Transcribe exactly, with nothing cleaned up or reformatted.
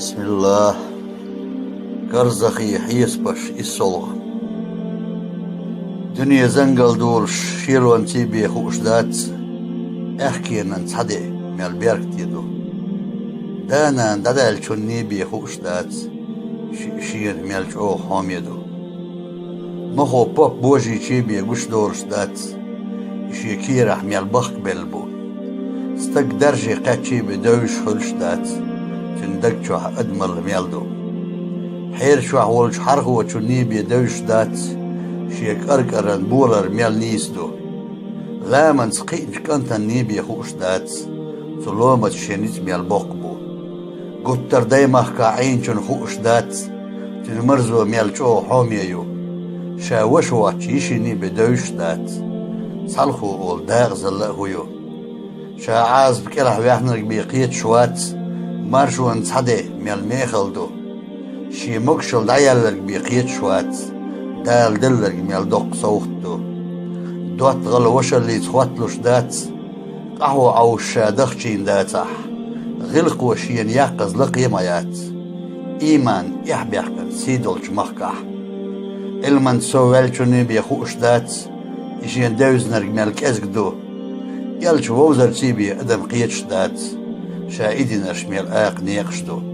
Бисмиллах. Карзахий хьесапаш, иссолгӀа. Дуьне зангал долуш шелонца бен хууш дац, аьхкенан цхьа де мел беркате ду. Да-нана дӀадаьллачунна бен хууш дац, шиъ шена мел чӀогӀа хьоме ду. Мохо поп божийче бен гуш долуш дац, и шен керахь мел бахкабелла бу. Стаг дарже кхаьчча бен девзаш хуьлуш дац, цуьнан даг чохь адамалла мел ду. Хьера чохь волчу хьархочунна бен девзаш дац, шен кӀаркӀаран болар мел нийса ду. Ламанца кхиъначу кӀантана бен хууш дац, цу ломаца шен ницкъ мел боккха бу. Гуттар даймахкахь Ӏийначунна хууш дац, цуьнан марзо мел чӀогӀа хьоме ю. Ша ваша воцчу йишина бен девзаш дац, цхьалхо олу дакъазалла а хӀун ю. Ша Ӏазап кӀелахь ваьхнарг бен кхеташ вац, маршонан цхьа де мел мехала ду. Шен могушалла дӀаяьлларг бен кхеташ вац, Дала делларг мел доккха совгӀат ду. ДоттагӀалла вашаллица хӀотталуш дац, къахьо Ӏовш ша дахчийна дацахь, гӀиллакхо шена яккхаза лакхе ма яц, ийман, эхь-бехкан сий долчу махкахь. Ӏилманца сов ваьллачунна бен хууш дац, и шена девзинарг мел кӀезиг ду. Элча вовзарца бен адам кхеташ дац, ша и динарш мел акха некъаш ду.